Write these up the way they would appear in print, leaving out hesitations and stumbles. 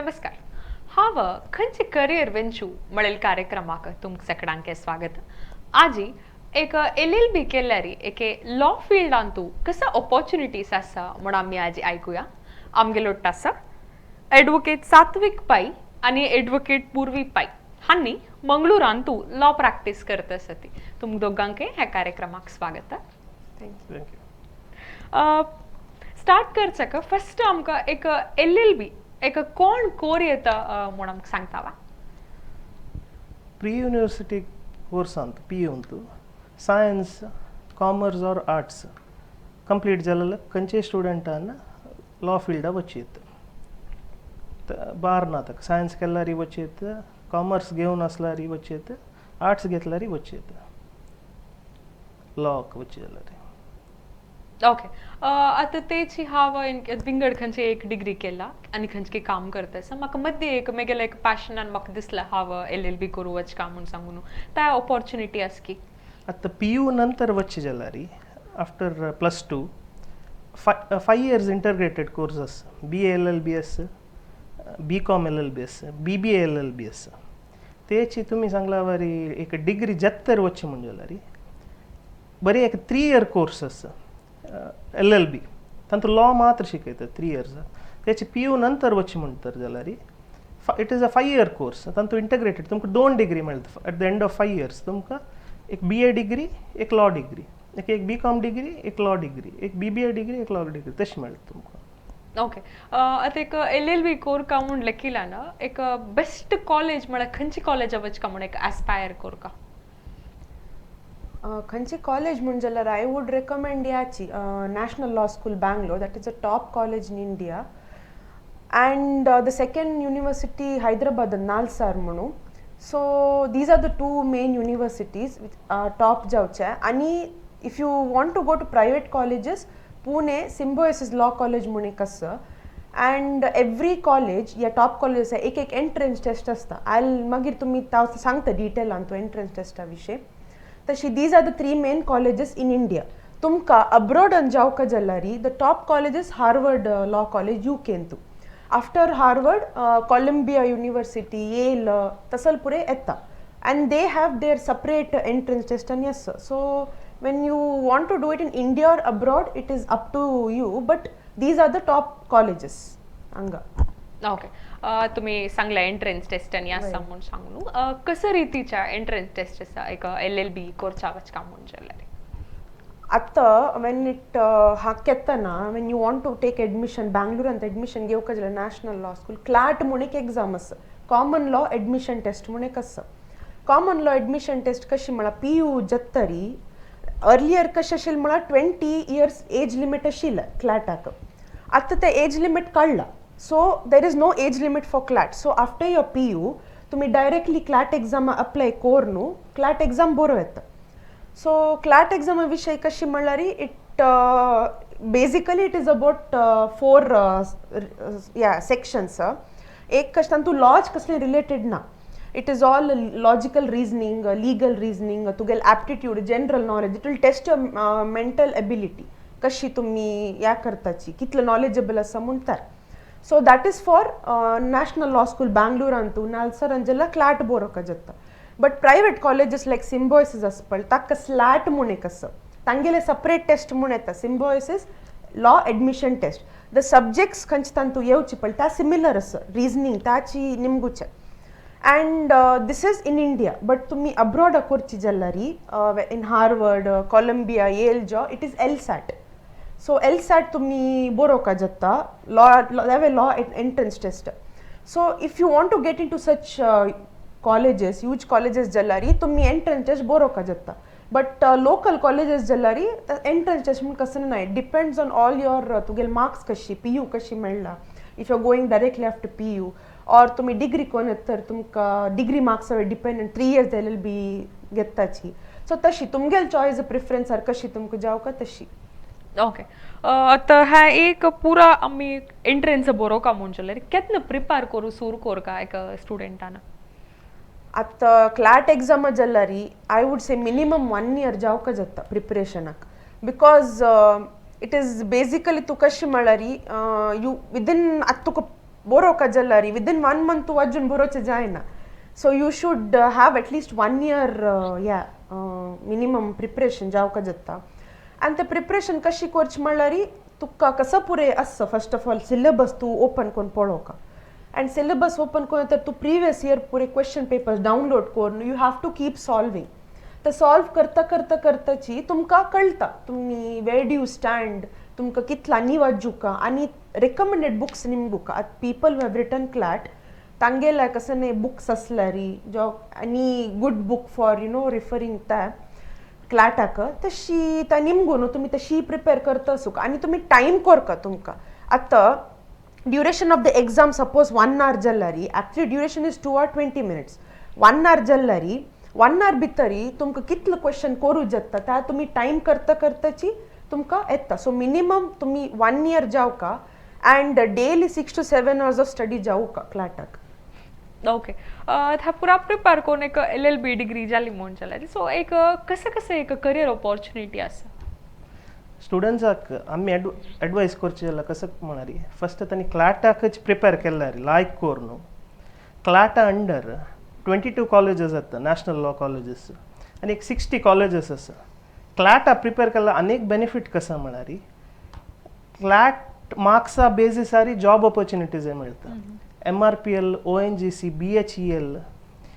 नमस्कार. हांव खंयचे करियर वेंचू म्हणलेल कार्यक्रमाक तुमकां सगळ्यांक स्वागत. आजी एक एलएलबी केल्यार एके लॉ फिल्डांतू कसो ऑपॉर्च्युनिटीज आसा म्हण आमी आजी आयकुया. आमगेलो आसा एडवोकेट सात्विक पाई आनी एडवोकेट पूर्वी पाई हांणी मंगळूरांतू लॉ प्रॅक्टीस करत आसा. ती तुमकां दोगांकय ह्या कार्यक्रमाक स्वागत. Thank you. Thank you. Start करचाक फस्ट आमकां एक एलएलबी एक कोण कोर येता म्हूण आमकां सांगता वा? प्री युनिवर्सिटी कोर्सांत पी यूंत science, commerce or arts complete जालेले खंयचे स्टुडंटान लॉ फिल्डा वचयेत. बार ना ताका. सायन्स केल्यारय वचयेत, कॉमर्स घेवन आसल्यारय वचयेत, आर्ट्स घेतल्यारय वचयेत, लॉक वचचे जाल्यार. ओके, आतां तेची हांव विंगड खंयचे एक डिग्री केला आनी खंयचे काम करता आसा. म्हाका मदीं एक मेगेले एक पॅशनान म्हाका दिसलां हांव एलएलबी करूं वच काय म्हूण सांगून, त्या ऑपॉर्च्युनिटी आसा की? आतां पी यू नंतर वचचे जाल्यार, after plus two, 5 years integrated course आसा. बी एलएलबी आसा, बी कॉम एलएलबी आसा, बी बी एलएलबी आसा. तेची तुमी सांगला वरी एक डिग्री जत्तर वचचे म्हण जाल्यार बरी एक 3 इयर कोर्स आसा एलएलबी. तातूंत लॉ मात्र शिकयतात 3 इयर्स. तेचे पी यू नंतर वचचे म्हणतर जाल्यार it is a 5 year course. तातूंत इंटग्रेटेड तुमकां दोन डिग्री मेळटा. At the end of 5 years तुमकां एक बी ए डिग्री, एक लॉ डिग्री, एक एक बी कॉम डिग्री, एक लॉ डिग्री, एक बी बी ए डिग्री, एक लॉ डिग्री, तशें मेळटा तुमकां. ओके, आतां एक एलएलबी कोरका म्हूण लेखिला ना, एक बेस्ट कॉलेज म्हळ्यार खंयची कॉलेजा वचका म्हूण एक एस्पायर कोरका? खंयची कॉलेज म्हण जाल्यार I would recommend याची National Law School, Bangalore. That is a top college in India. And the second university Hyderabad NALSAR म्हणून. So these are the two main universities top जावचे. आनी if you want to go to private colleges, Pune Symbiosis Law College म्हूण एक आसा. And every college या top college आसा, एक एक एंट्रन्स टेस्ट आसता. आयल मागीर तुमी सांगता डिटेलान तो एंट्रन्स टेस्टा विशीं. तशी these are the three main colleges in India. तुमकां अब्रॉडान जावका जाल्यार the top colleges, Harvard Law College युकेंतू, after Harvard Columbia University, Yale, तसल पुरे येता. And they have their separate entrance test आनी आसा. So when you want to do it in India or abroad, it is up to you, but these are the top colleges हांगा. Okay, तुमी सांगला entrance taste आनी आसा म्हूण सांगू न्हू. कसं रितीच्या एंट्रन्स टेस्ट आसा एक एलएलबी कोरच्या वचका म्हूण जाल्यार? आतां when it हाकेतना, when you want to take admission, बँगलोरांत एडमिशन घेवका जाल्यार नॅशनल लॉ स्कूल, क्लॅट म्हूण एक एग्जाम आसा, कॉमन लॉ एडमिशन टेस्ट म्हूण एक आसा. कॉमन लॉ एडमिशन टेस्ट कशी म्हळ्यार पी यू जत्तरी अर्लियर कशें आशिल्लें म्हळ्यार 20 इयर्स एज लिमीट आशिल्लें क्लॅटाक. आतां तें एज लिमीट काडला, so there is no age limit for CLAT. So after your PU तुमी डायरेक्टली क्लॅट एग्जाम अप्लाय करून क्लॅट एग्जाम बरो येता. सो क्लॅट एग्जामा विशय कशी म्हणल्यार it basically it is about four yeah sections. एक कशें तातूंत लॉज कसलें रिलेटेड ना. It is all logical reasoning, legal reasoning, तुगेले aptitude, general knowledge. It will test your mental ability, कशी तुमी ह्या करताची, कितले नॉलेजेबल आसा म्हणटात. So that is for National Law School बँगलोरांतू, नालसरान जाल्यार क्लॅट बरोवंक जाता. But private colleges like Symbiosis आसा पळय, ताका स्लॅट म्हूण एक आसा, तांगेले सपरेट टेस्ट म्हूण येता, Symbiosis Law Admission Test. The subjects खंयचे तांतू येवचे पळय, ता सिमिलर आसा, रिजनींग ताची निमगुचे. And this is in India, but तुमी अब्रॉड करची जाल्यार इन हार्वर्ड, कोलंबिया, येल जो it is LSAT. So LSAT तुमी बरोवंक जाता, law law entrance test. So if you want to get into such colleges, huge colleges जाल्यार तुमी एंट्रन्स टेस्ट बरोवंक जाता. बट लोकल कॉलेजीस जाल्यार एंट्रन्स टेस्ट म्हूण कसलें ना. It depends on all your तुगेले मार्क्स कशी, पी यू कशी मेळ्ळा. If you are going directly after PU or तुमी डिग्री कोण येत तर तुमकां degree marks dependent 3 years LLB घेताची. So तशी तुमगेले चॉयस प्रिफरन्सार कशी तुमकां जावका तशी. ओके, आतां हा एक पुरा आमी एंट्रन्स बरोवका म्हूण जाल्यार केन्ना प्रिपेर करूं सुरू कोरका एक स्टुडंटान? आतां क्लॅट एग्जाम जाल्यार I would say minimum one year जावका जाता प्रिपरेशनाक, because it is basically तूं कशें म्हळ्यार you within आतां तुका बरोवका जाल्यार विदीन 1 मंथ तूं वाजून बरोवचें जायना. So you should have at least 1 year या मिनिमम प्रिपरेशन जावका जाता. आनी ते प्रिपरेशन कशी करची म्हणल्यार तुका कसो पुरें आसता, फर्स्ट ऑफ ऑल सिलेबस तूं ओपन करून पळोवका. आनी सिलेबस ओपन करून तर तूं प्रिवियस इयर पुरे क्वेश्चन पेपर्स डावनलोड करून you have to keep solving. तर सॉल्व करता करता करताची तुमकां कळटा तुमी वेर do you stand, तुमकां कितला आनी वाजुका आनी रेकमेंडेड बुक्स निमगुका. आतां people who have written CLAT तांगेल्या कसं न्ही बुक्स आसल्यारी जो आनी good book for you know referring त्या क्लॅटाक तशी त्या निमगो न्हू तुमी तशी प्रिपेर करता सुक. आनी तुमी टायम कोरका तुमकां. आतां duration of the exam suppose 1 hour जाल्यार actually duration is 2 hour 20 minutes. 1 hour जाल्यार 1 our भितरी तुमकां कितलो क्वेश्चन करूं जाता त्या तुमी टायम करता करताची तुमकां येता. सो मिनिमम तुमी 1 इयर जावका and daily 6 to 7 hours of study जावका क्लॅटाक. ओके, था पुरा प्रिपेर करून एक LLB degree जाली म्हूण जाल्यार सो एक कसं कसं एक करियर ऑपॉर्च्युनिटी आसा स्टुडंट्साक आमी एडवायस करचे जाल्यार कसं म्हणारी, फर्स्ट तांणी क्लॅटाकच प्रिपेर केल्यार लायक करून क्लॅटा अंडर 22 कॉलेजीस आसा, नॅशनल लॉ कॉलेजीस आनी एक 60 कॉलेजीस आसा. क्लॅटा प्रिपेर केल्यार अनेक बेनिफीट कसं म्हणारी, क्लॅट मार्क्सा बेजिसारी जॉब ऑपॉर्च्युनिटीज मेळटा. MRPL, ONGC, BHEL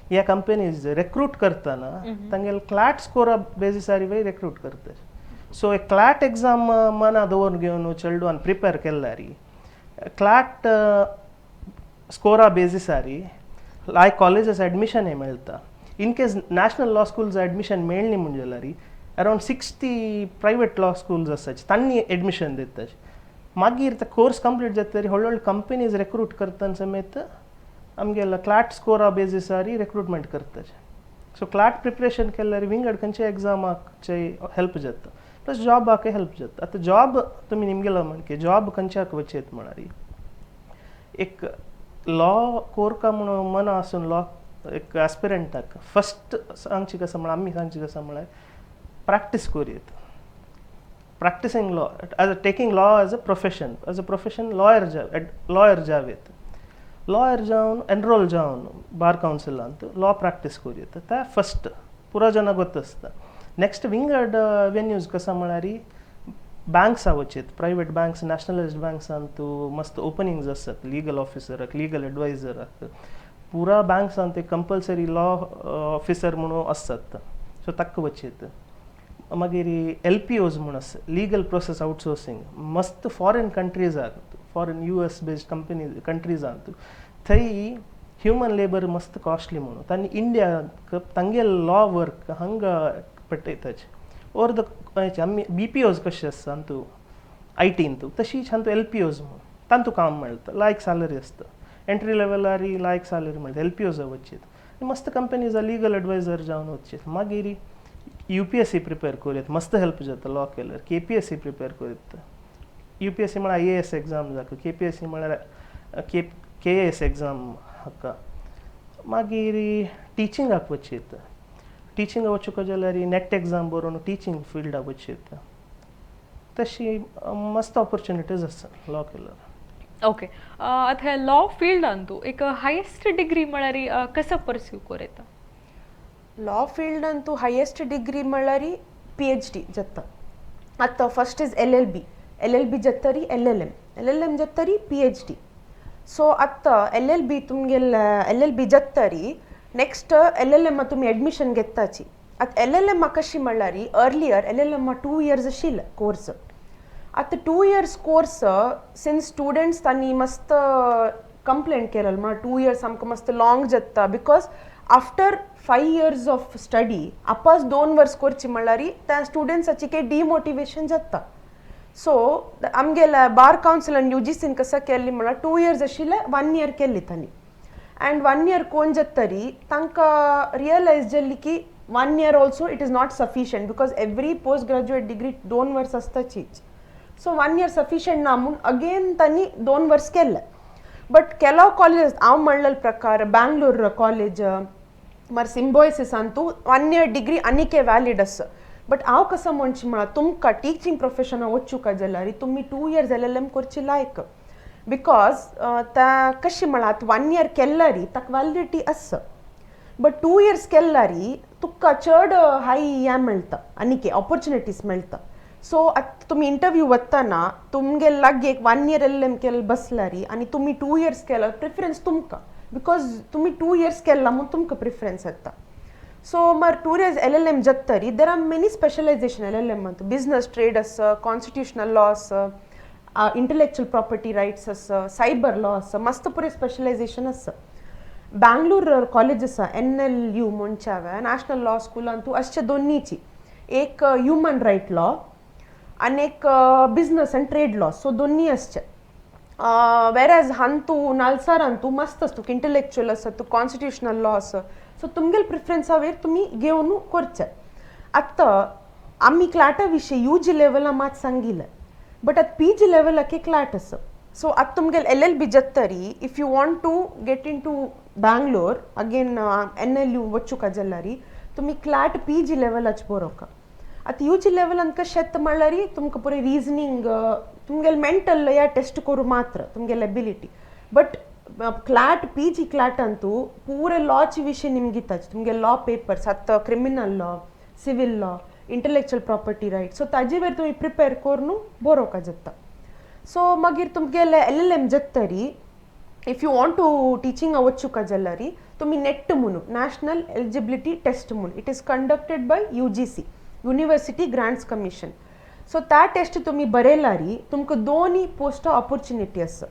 ह्या कंपनीज रेक्रूट करतना तांगेले क्लॅट स्कोरा बेजिसारी वय रेक्रूट करतात. सो एक क्लॅट एग्जाम मना दवरून घेवन चेडवान प्रिपेर केल्यारी क्लॅट स्कोरा बेजिसारी लायक कॉलेजीस एडमिशनय मेळटा. In case national law schools admission मेळ्ळी म्हूण जाल्यार अरावंड 60 प्रायवेट लॉ स्कूल्स आसात तांणी एडमिशन दितात. मागीर ते कोर्स कंप्लीट जातरी व्हडले व्हडले कंपनीज रेक्रूट करतना समेत आमगेलो क्लॅट स्कोरा बेजिसारी रेक्रूटमेंट करतात. सो क्लॅट प्रिपरेशन केल्यार विंगड खंयच्या एग्जामाक हेल्प जाता, प्लस जॉबाकय हेल्प जाता. आतां जॉब तुमी निमगेलो म्हणके जॉब खंयच्याक वचयत म्हळ्यार एक लॉ कोरका म्हणून मना आसून लॉ एक एस्पिरंटाक फर्स्ट सांगची कसं म्हळ्यार आमी सांगची कसं म्हळ्यार प्रॅक्टीस करूं. Practicing law as a taking law as a profession, as a profession lawyer lawyer जावेत, लॉयर जावन एनरोल जावन बार कावन्सिलांत लॉ प्रॅक्टीस करूं त्या फर्स्ट पुरो जाणां गोत आसता. नेक्स्ट विंगड वेन्यूज कसं म्हळ्यार बँक्सा वचीत, प्रायवेट बँक्स, नॅशनलायज्ड बँक्सांत मस्त ओपनिंग्स आसतात लिगल ऑफिसराक, लिगल एडवायजराक. पुरा बँक्सांत एक कंपल्सरी लॉ ऑफिसर म्हणून आसतात, सो ताका वचीत. मागीर LPOs म्हूण आसा, लिगल प्रोसेस आउटसोर्सिंग, मस्त फॉरेन कंट्रीजाक, फॉरेन US based company कंट्रीजांत थंय ह्युमन लेबर मस्त कॉस्टली म्हणून तांणी इंडियाक तांगेले लॉ वर्क हांगा पेटयताच. ओर the आमी BPOs कशे आसता अंतू आयटीन तशीच हांतू LPOs म्हणून तांतू काम मेळटा, लायक सॅलरी आसता, एंट्री लेवलार लायक सॅलरी मेळटा. LPOs वचीत मस्त कंपनीज लिगल एडवायजर जावन वचीत. मागीर UPSC prepare करूं, मस्त हेल्प जाता लॉ केल्यार. KPSC prepare करूं, UPSC म्हळ्यार IAS exam जाका, KPSC म्हळ्यार KAS exam हाका. मागीर टिचिंगाक वचीत, टिचिंगाक वचूंक जाल्यार नेट एग्जाम बरोवन टिचींग फिल्डाक वचीत. तशी मस्त ऑपॉर्च्युनिटीज आसा लॉ केल्यार. ओके, आतां लॉ फिल्डान तूं एक हायेस्ट डिग्री म्हळ्यार कसो परस्यू करूं येता? लॉ फिल्डान तूं हायेस्ट डिग्री म्हळ्यार PhD जाता. आतां first is LLB, LLB जातरी LLM, LLM जातरी PhD. So आतां LLB तुमगेले LLB जातरी नेक्स्ट LLM तुमी एडमिशन घेताची. आतां LLM कशी म्हळ्यार अर्लियर LLM 2 years आशिल्लें कोर्स. आतां 2 इयर्स कोर्स सिन्स स्टुडंट्स तांणी मस्त कंप्लेंट केलें म्हळ्यार 2 इयर्स आमकां मस्त लाँग जाता, because after 5 years of study आपास 2 वर्स करची म्हणल्यार त्या स्टुडंट्साची काही डिमोटिवेशन जाता. सो आमगेल्या बार कावन्सिल आनी UGCन कसं केल्ली म्हळ्यार 2 इयर्स आशिल्ले 1 इयर केल्ली तांणी. अँड 1 इयर कोण जातरी तांकां रियलायज जाल्ली की 1 year also it is not sufficient, because every post graduate degree 2 वर्स आसताचीच. सो 1 इयर सफिशियंट ना म्हूण अगेन तांणी 2 वर्स केल्ले. बट ಕೆಲವು ಕಾಲೇಜಸ್ हांव म्हणलेले प्रकार बँगलोर कॉलेज मार सिम्बॉयसिसांतू 1 इयर डिग्री आनीक व्हॅलिड आसा. बट हांव कसो म्हणची म्हळ्यार तुमकां टिचींग प्रोफेशना वचूंक जाल्यार तुमी 2 इयर्स LLM करची लायक. Because ता कशी म्हळ्यार आतां 1 इयर केल्लारी ताका व्हॅलिडिटी आसा, बट 2 इयर्स केल्लारी तुका चड हाय हें मेळटा, आनीक ऑपॉर्चुनिटीज मेळटा. सो आतां तुमी इंटरव्यू वतना तुमगे लागीं एक 1 इयर एल.एल.एम केल्ले बसलारी आनी तुमी 2 इयर्स केला, प्रिफरन्स तुमकां, because तुमी 2 इयर्स केला म्हूण तुमकां प्रिफरन्स येता. सो मार 2 इयर्स एल.एल.एम जातरी there are many specialization LLM. Business trade आसा, कॉन्स्टिट्युशनल लॉ आसा, इंटलेक्चुअल प्रॉपर्टी रायट्स आसा, सायबर लॉ आसा, मस्त पुरे स्पेशलायझेशन आसा. बँगलोर कॉलेज आसा एन.एल.यू म्हणच्यावे नॅशनल लॉ स्कूलांतू अशे दोन्हीची, एक ह्युमन रायट लॉ आनी एक business and trade law, so दोन्ही आसचे. वेरएज हांतू नालसारांतू मस्त आसा, तुका इंटलेक्चुअल आसा, तुका कॉन्स्टिट्युशनल लॉ आसा, सो तुमगेले प्रिफरन्सा वयर तुमी घेवन करचे. आतां आमी क्लाटा विशय you जी लेवला मात सांगिल्लें, बट आतां पी जी लेवलाक क्लाट आसा. सो आतां तुमगेले एल.एल.बी जातरी if you want to get into Bangalore again NLU वचूका जाल्यार तुमी क्लाट पी जी लेवलाच बरोवका. आतां you जी लेवलान कशें येता म्हणल्यार तुमकां पुरे रिजनींग, तुमगेले मेंटल या टेस्ट करूं मात्र तुमगेले ability, but CLAT P G क्लाटांतू पुरे लॉचे विशय निमगिताच, तुमगे लॉ पेपर्स आतां criminal law, civil law, intellectual property right, so ताजे वयर तुमी प्रिपेर करून बरोवका जाता. सो मागीर तुमगेले एल.एल.एम जातरी if you want to टिचिंगा वचूका जाल्यार तुमी नेट म्हणून नॅशनल एलिजिबिलिटी टेस्ट म्हणून, it is conducted by UGC, University Grants Commission. So त्या टेस्ट तुमी बरयलारी तुमकां दोनूय पोस्टा ऑपॉर्चुनिटी आसा.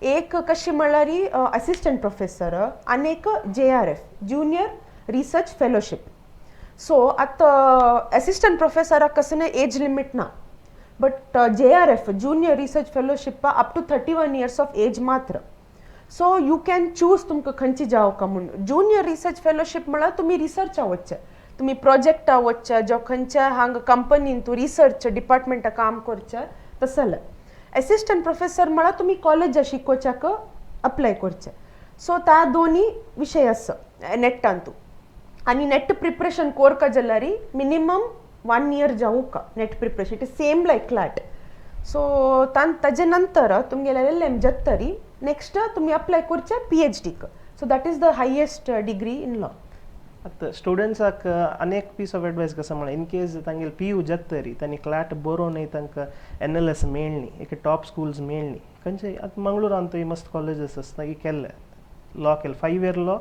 एक कशी म्हणल्यार असिस्टंट प्रोफेसर आनी एक JRF, junior research fellowship. So आतां असिस्टंट प्रोफेसराक कसं एज लिमीट ना, but JRF, junior research fellowship, up to 31 years of age मात्र. सो you can choose तुमकां खंयची जावका म्हूण. ज्युनियर रिसर्च फेलोशीप म्हळ्यार तुमी रिसर्चा वचचे, तुमी प्रोजेक्टा वचचे, जो खंयच्या हांगा कंपनीन तूं रिसर्च डिपार्टमेंटा काम करचें तसलें. असिस्टंट प्रोफेसर म्हळ्यार तुमी कॉलेजा शिकोवच्याक अप्लाय करचें. सो त्या दोनी विशय आसा नेटांतू. आनी नेट प्रिपरेशन कोरका जाल्यार मिनिमम 1 इयर जावका NET preparation, it is same like CLAT. So तान ताजे नंतर तुमगेले एल.एल.एम जातरी नेक्स्ट तुमी अप्लाय करचे पी.एच.डीक. So that is the highest degree in law. आतां स्टुडंट्साक अनेक पीस ऑफ एडवायस कसो म्हळ्यार, इन केस तांगेले पी यू जातरी तांणी क्लॅट बरोवन तांकां एन.एल.एस मेळ्ळी, एक टॉप स्कुल्स मेळ्ळी खंयचे, आतां मंगळुरांत मस्त कॉलेजीस आसता, ही केल्ले लॉ केले, 5 year law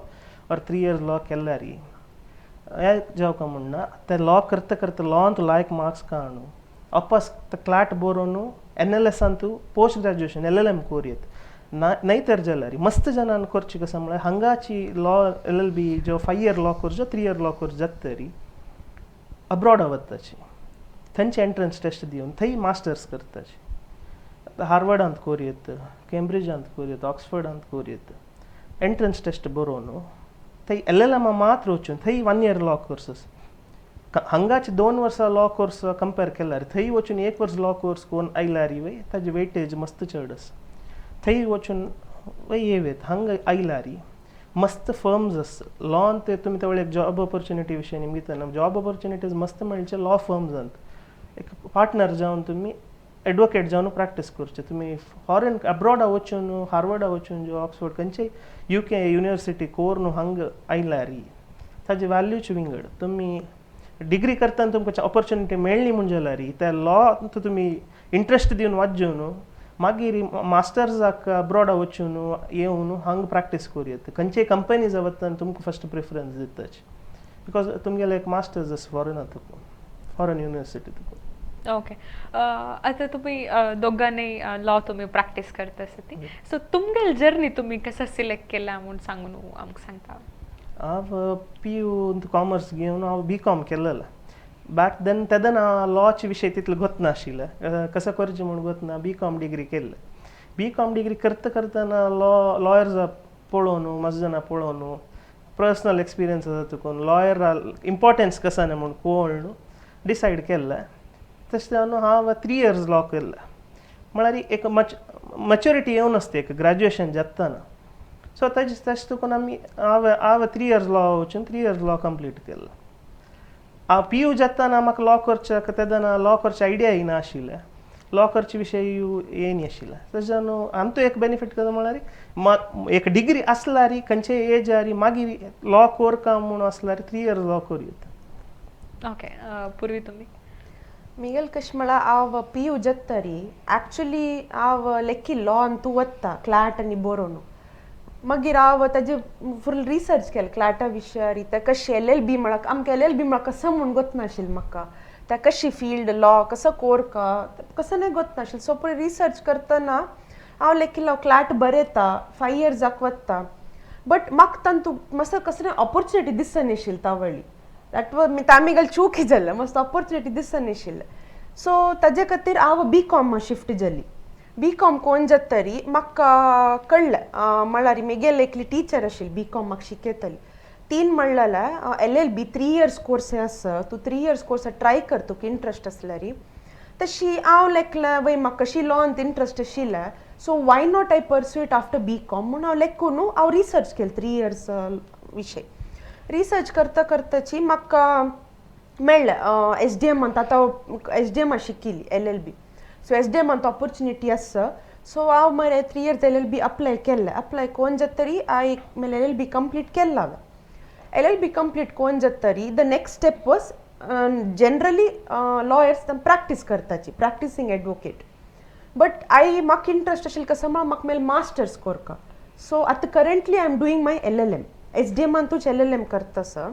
or 3 year law केल्यार हें जावका म्हणना. ते लॉ करता करता लॉंत लायक मार्क्स काडू अपास क्लॅट बरोवन एन.एल.एसांतू पोस्ट ग्रॅज्युएशन एल.एल.एम कोरयेत ना. नाही तर जाल्यार मस्त जणान करचे कसं म्हळ्यार, हांगाची लॉ एल.एल.बी जो 5 इयर लॉ कोर्स, जो 3 इयर लॉ कोर्स जातरी अब्रॉड वताची, थंयचे एंट्रन्स टेस्ट दिवन थंय मास्टर्स करताची. हार्वर्डांत कोरयेत, केम्ब्रिजांत कोरयेत, ऑक्सफर्डांत कोरयेत, एंट्रन्स टेस्ट बरोवन थंय एल.एल.एम मात्र वचून थंय 1 इयर लॉ कोर्सस. हांगाचे 2 वर्सां लॉ कोर्स कंपेर केल्यार थंय वचून एक वर्स लॉ कोर्स कोन्न आयल्यार वय ताजी वेटेज मस्त चड आसा. थंय वचून वय येवेत हांगा आयल्यार मस्त फर्म्स आसा लॉन ते तुमी तेवळ एक जॉब ऑपॉर्च्युनिटी विशय निमगितना जॉब ऑपॉर्च्युनिटीज मस्त मेळचे लॉ फर्म्सांत. एक पार्टनर जावन तुमी एडवोकेट जावन प्रॅक्टीस करचे. तुमी फॉरेन अब्रॉडा वचून, हार्वर्डा वचून, जो ऑक्सफोर्ड खंयचेय यू.के युनिवर्सिटी कोरून हांगा आयल्यार ताजी व्हॅल्यूच विंगड. तुमी डिग्री करतना तुमकां ऑपॉर्च्युनिटी मेळ्ळी म्हूण जाल्यार त्या लॉ तुमी इंट्रस्ट दिवन वाचून मागीर मास्टर्साक अब्रॉडा वचून येवन हांगा प्रॅक्टीस करूं. खंयचेय कंपनीज वतना तुमकां फस्ट प्रिफरन्स दिताची, because तुमगेले एक मास्टर्स आसा फॉरेना तुका, फॉरेन युनिवर्सिटी तुका. ओके, आता तुम्ही दोघांनी लॉ तुम्ही प्रॅक्टीस करता आसा ती, सो तुमगेल जर्नी तुम्ही कसं सिलेक्ट केला म्हूण सांगून आमकां सांगता? हांव पी.यू कॉमर्स घेवन हांव बी.कॉम केलेलें. बॅक then तेदना लॉचे विशय तितले गोत नाशिल्ले, कसो करचें म्हूण गोत ना. बी.कॉम डिग्री केल्ले. बी.कॉम डिग्री करता करतना लॉ लॉयर्स पळोवन, मस्त जाणां पळोवन, पर्सनल एक्सपिरियन्स आसा तुका, लॉयर इम्पॉर्टन्स कसो आसा म्हूण पळोवन डिसायड केल्लें. तशें जावन हांव 3 इयर्स लॉ केल्लें. म्हळ्यार एक मच्युरिटी येवन आसता एक ग्रॅज्युएशन जातना. सो तेजे तशें तुका आमी हांव 3 इयर्स लॉ वचून 3 इयर्स लॉ कंप्लीट केल्लो. हांव पी.यू जातना म्हाका लॉ करच्याक तेदना लॉ करचे आयडिया येना आशिल्लें. लॉ करचे विशय ये न्ही आशिल्लें. तशें न्हू आमचो एक बेनिफीट कसो म्हळ्यार एक डिग्री आसल्यार खंयचे एजार मागीर लॉ कोरका म्हूण आसल्यार 3 इयर्स लॉ करूं येता. ओके, पूर्वी तुमी? मिगेल कशें म्हळ्यार हांव पी यू जातरी एक्चुली हांव लेखी लॉ अंतू वता क्लॅट आनी बरोवन मागीर हांव ताजे फूल रिसर्च केलें क्लॅटा विशयार. ते कशें एल एल बी म्हळ्यार आमकां एल एल बी म्हळ्यार कसो म्हूण गोतनाशिल्लें म्हाका, त्या कशी फिल्ड लॉ कसो कोरका कसो नाही गोतनाशिल्लें. सो पळय रिसर्च करतना हांव लेखिल्लो हांव क्लॅट बरयता 5 इयर्साक वता, बट म्हाका तांतू मातसो कसलें ऑपॉर्चुनिटी दिसनाशिल्ली तावळी. That was तामिगल चूक जालें, मस्त ऑपॉर्चुनिटी दिसनाशिल्लें. सो ताजे खातीर हांव बी कॉम शिफ्ट जाली. बी कॉम कोण जातरी म्हाका कळ्ळें म्हळ्यार मेगेले एकली टिचर आशिल्ली बी कॉम म्हाका शिकयतली, तीन म्हणलेलें L L B 3 years course आसा, तूं 3 इयर्स कोर्स ट्राय कर तुका इंट्रस्ट आसल्यार. तशी हांव लेखलें वय म्हाका कशी लॉंत इंट्रस्ट आशिल्लें, so why not I pursue it after B com म्हूण हांव लेखून हांव रिसर्च केलें 3 इयर्स विशय. रिसर्च करता करताची म्हाका मेळ्ळें एस डी एमांत, आतां एस डी एमा शिकिल्ली L L B. So S D एमांत opportunity आसा, सो हांव मरे 3 years L L B apply केल्लें. अप्लाय कोण जातरी हांव एक मेल एल एल बी कंप्लीट केल्लें हांवें. एल एल बी कंप्लीट कोण जातरी the next step was generally lawyers practice करताची, practising advocate. But I म्हाका इंट्रस्ट आशिल्लें कसो म्हळ्यार म्हाका मेल मास्टर्स कोरका. सो आतां currently I am doing my L L M, S D एमांतूच L L M करता sir.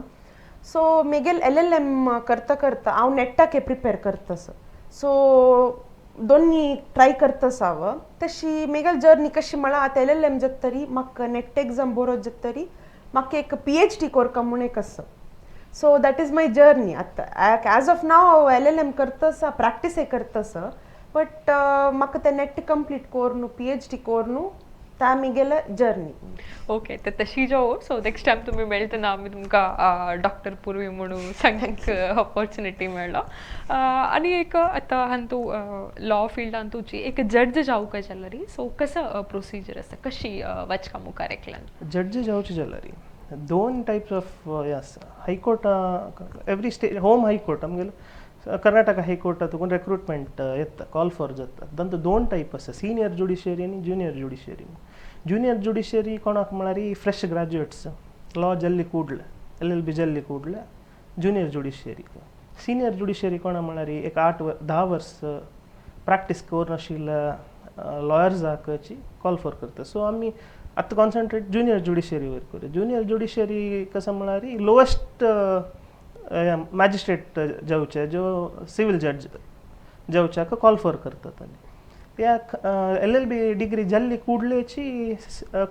So मेगेल एल एल एम करता करता हांव नेटाके प्रिपेर करता सर. सो दोन्ही ट्राय करतास हांव. तशी मेगेल जर्नी कशी म्हळ्यार आतां एल एल एम जातरी म्हाका नेट एग्जाम बरोवप जातरी म्हाका एक पी एच डी कोरका म्हूण एक आसा. So that is my journey आतां. एज ऑफ नाव हांव एल एल एम करतासा, प्रॅक्टीसय करतासा, बट म्हाका तें नेट कंप्लीट कोरून पी एच डी कोरून ता म्हगेले जर्नी. ओके, तर तशी जो सो नेक्स्ट टायम तुमी मेळटना आमी तुमकां डॉक्टर पूर्वी म्हणून सांगूंक ऑपॉर्चुनिटी मेळ्ळो. आनी एक आतां हांतू लॉ फिल्डान तुजी एक जज जावंक जाल्यार सो कसो प्रोसिजर आसा, कशी वचका मुखार एकल्यान जज जावचे जाल्यार दोन टायप्स ऑफ हे आसा. हायकोर्टा एवरी स्टेट होम हायकोर्ट आमगेलो कर्नाटका हायकोर्टा तुका रेक्रुटमेंट येता, कॉल फॉर जाता. तांतू दोन टायप आसा, सिनियर ज्युडिशरी आनी ज्युनियर ज्युडिशरी. ज्युनियर ज्युडिशरी कोणाक म्हळ्यार फ्रेश ग्रॅज्युएट्स, लॉ जल्ली ಕೂಡ್ಲೆ एल एल बी जल्ली ಕೂಡ್ಲೆ ज्युनियर ज्युडिशरी. सिनियर ज्युडिशरी कोणा म्हळ्यार एक 8-10 वर्स प्रॅक्टीस करून आशिल्ल्या लॉयर्साकची कॉल फॉर करता. सो आमी आतां कॉन्सन्ट्रेट ज्युनियर ज्युडिशरीवर करूं. ज्युनियर ज्युडिशरी कसं म्हळ्यार लोएस्ट मॅजिस्ट्रेट जावचे, जो सिवील जज जावच्याक कॉल फॉर करतात. आनी ह्या एल एल बी डिग्री जाल्ली कुडलेची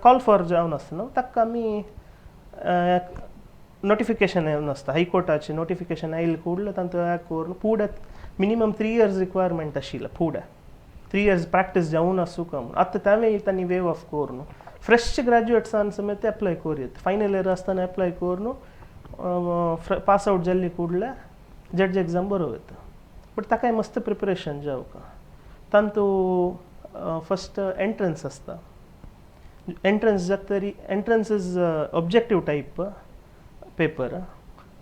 कॉल फॉर जावन आसता न्हू, ताका आमी नोटिफिकेशन येवन आसता, हायकोर्टाचें नोटिफिकेशन आयले कूडले तांकां करून फुडें मिनिमम 3 इयर्स रिक्वायरमेंट आशिल्लें. फुडें 3 इयर्स प्रॅक्टीस जावन आसूं काय म्हूण. आतां तांवें तांणी वेव ऑफ करून फ्रेश ग्रॅज्युएट्सान समेत अप्लाय करूं येता. फायनल इयर आसतना अप्लाय करून पास आवट जाल्ली कुडले जज एग्जाम बरोवं येता. बट ताकाय मस्त प्रिपरेशन जावका. तांतू फस्ट एंट्रन्स आसता. एंट्रन्स जातरी entrance is objective type paper.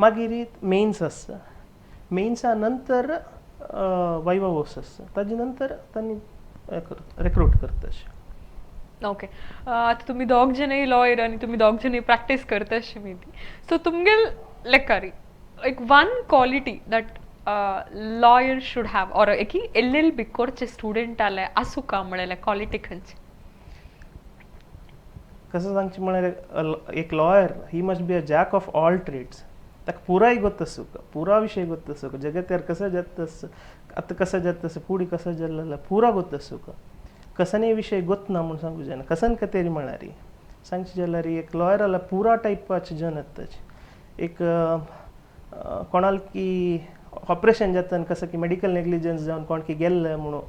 मागीर मेन्स आसता, मेन्सा नंतर वायवा वोस आसता, ताजे नंतर तांणी रेक्रूट करता अशें. ओके, आतां तुमी दोग जनय लॉयर आनी तुमी दोग जनय प्रॅक्टीस करता अशें ती. सो तुमगेल लेखारी एक one quality that lawyer should have or एकी एल एल बी कोरचे स्टुडंट आले आसूं का म्हळ्यार क्वॉलिटी खंयची? कसं सांगचें म्हळ्यार एक lawyer he must be a jack of all trades. ताका पुराय गोत आसूंक, पुरा विशय गोत आसूंक, जगत्यार कसं जाता आतां कसं जाता फुडें कसं जाल्लें पुरा गोत आसूंक. कसनय विशय गोत ना म्हूण सांगूं जायना. कसन कतेरी म्हळ्यार सांगचें जाल्यार एक लॉयर जाल्यार पुरा टायपाचे जन येता. एक कोणाल की ऑपरेशन जाता आनी कसं की मेडिकल नेग्लिजन्स जावन कोण की गेल्ले म्हणून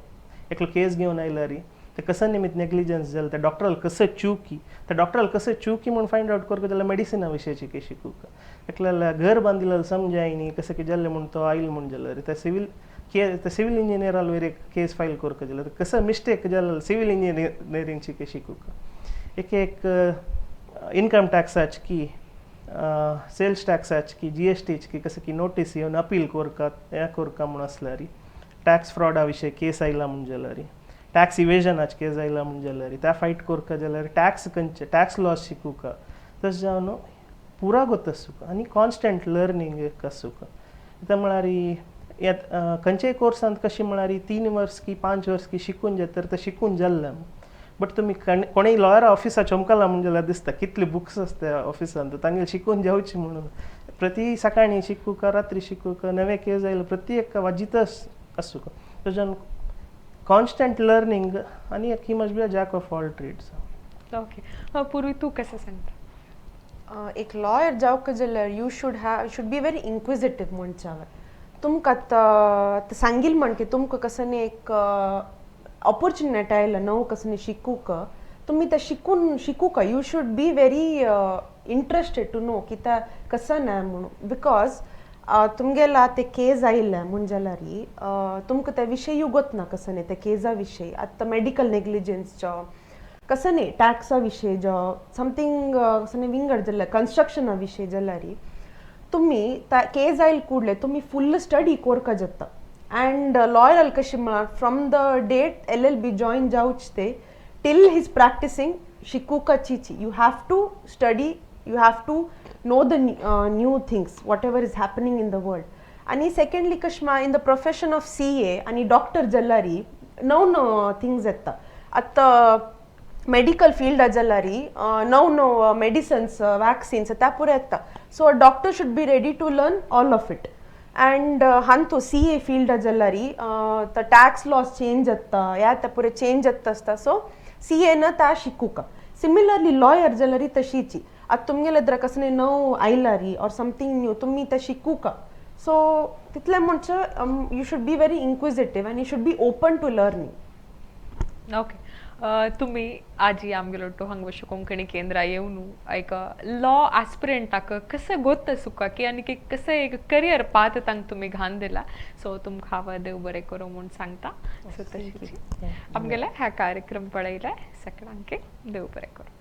एकलो केस घेवन आयल्यार ते कसं निमित्त नेग्लिजन्स जालें, त्या डॉक्टराल कसं चुकी, त्या डॉक्टराल कसं चुकी म्हूण फायंड आवट करता जाल्यार मेडिसिना विशयाची केस शिकूंक. एकल्याल्या घर बांदिल्लें समजायनी कसं की जाल्लें म्हूण तो आयल म्हूण जाल्यार त्या सिवील के सिवील इंजिनियराल वयर एक केस फायल करता जाल्यार कसं मिस्टेक जालें सिवील इंजिनियरिंगची केस शिकूंक. एक एक इनकम टॅक्साची की सेल्स टॅक्साची की जी एस टीची की कसं की नोटीस येवन अपील करका हें करका म्हूण आसल्यार टॅक्स फ्रॉडा विशय केस आयला म्हूण जाल्यार, टॅक्स इवेजनाचे केस आयला म्हूण जाल्यार, त्या फायट करका जाल्यार टॅक्स खंयचे टॅक्स लॉज शिकूका. तशें जावन पुरा गोत आसूक आनी कॉन्स्टंट लर्नींग एक आसूक. आतां म्हळ्यार खंयच्याय कोर्सांत कशें म्हळ्यार 3 वर्स की 5 वर्स की शिकून जाता तर शिकून जाल्लें, बट तुमी कोणूय लॉयरा ऑफिसा चमकला म्हूण जाल्यार दिसता कितले बुक्स आसता ऑफिसांत. तांगेर शिकून जावचे म्हणून प्रति सकाळी शिकूका, रात्री शिकूका, नवे केस आयले प्रति एक वाजितच आसूक. तशें कॉन्स्टंट लर्नींग आनी he must be a jack of all trades. Okay, पूर्वी, तूं कशें सांगता? एक लॉयर जावक जाल्यार you should be very inquisitive म्हणचे हांवें. तुमकां आतां सांगील म्हण की तुमकां कसं एक ऑपॉर्च्युनिटी आयला नव कसं शिकूक, तुमी तें शिकून शिकूका. You should be very interested to know की तें कसं न्हय म्हणून, because तुमगेला ते केस आयिल्ले म्हूण जाल्यार तुमकां त्या विशयूय गोतना कसं न्ही त्या केजा विशयी. आतां मेडिकल नेग्लिजन्सचो कसं न्ही, टॅक्सा विशय जो समथींग कसं न्ही विंगड जाल्यार, कन्स्ट्रक्शना विशय जाल्यार, तुमी केस आयल ಕೂಡಲೇ तुमी फुल स्टडी कोरका जाता. अँड लॉयर कशें म्हळ्यार from the date LLB join जावचे ते till his practising शिकूकाचीची. You have to study, you have to know the new things, whatever is happening in the world. आनी सेकंडली कशें म्हळ्यार in the profession of CA आनी doctor जाल्यार नव नव things येता. आतां मेडिकल फील्ड जाल्यार नव नव मेडिसन्स, वॅक्सिन्स त्या पुरो येता, so a doctor should be ready to learn all of it. And हांतू CA field जाल्यार टॅक्स लॉज चेंज जाता, ह्या त्या पुरे चेंज जाता आसता, सो सीएन त्या शिकूका. सिमिलरली लॉयर जाल्यार तशीची. आतां तुमगेले द्र कसले नव आयलारी ऑर समथींग न्यू, तुमी तें शिकूका. सो तितलें म्हणचे you should be very inquisitive and you should be open to learning. Okay, तुमी आजी आमगेलो हांगा वशू कोंकणी केंद्रा येवन एक लॉ आस्पिरंटाक कसं गोत सुका की आनी की कसं एक करियर पाथ तांकां तुमी घान दिला, सो तुमकां हांव देव बरें करूं म्हूण सांगता. सो तशीच आमगेले ह्या कार्यक्रम पळयले सगळ्यांक देव बरें करूं.